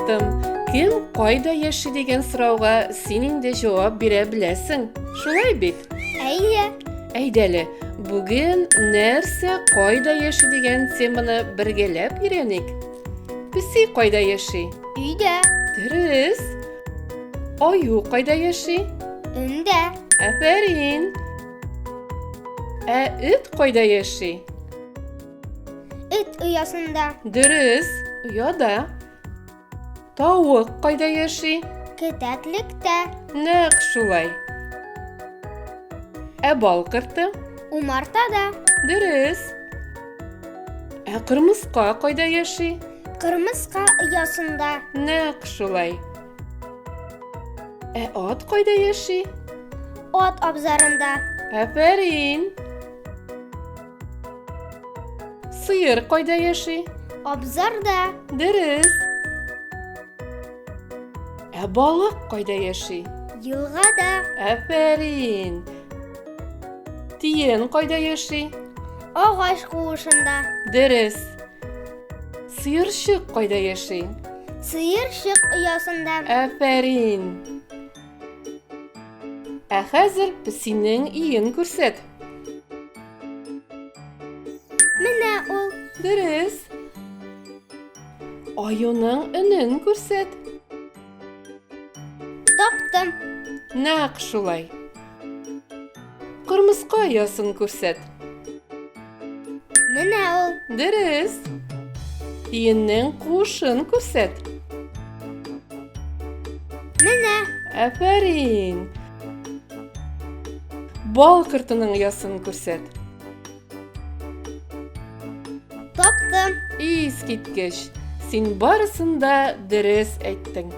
дустым, кем кайда яши дигән сорауга син инде җавап бирә беләсең. Шулай бит? Әйе. Әйдәле, бүген нәрсә кайда яши дигән теманы бергәләп өйрәник. Песи кайда яши? Өйдә. Дөрес. Аю кайда яши? Өндә. Афәрин. Ә эт кайда яши? Эт оясында. Дөрес, ояда. Тавык кайда яши? Кетәклектә. Нәкъ шулай. Ә бал корты? Умартада. Дөрес. Ә кырмыска кайда яши? Кырмыска оясында. Нәкъ шулай. Ә ат кайда яши? Ат абзарында. Афәрин. Сыер кайда яши? Абзарда. Дөрес. Ә балык кайда яши? Елгада. Афәрин. Тиен кайда яши? Агач куышында. Дөрес. Сыерчык кайда яши? Сыерчык оясында. Афәрин. Ә хәзер песинең иен күрсәт. Менә ул. Дөрес. Аюның өнен күрсәт. Таптым. Нәкъ шулай. Кырмыска оясын күрсәт. Менә ул. Дөрес. Тиеннең куышын күрсәт. Менә. Афәрин. Бал кортының оясын күрсәт. Таптым. Искиткеч. Син барысын да дөрес әйттең.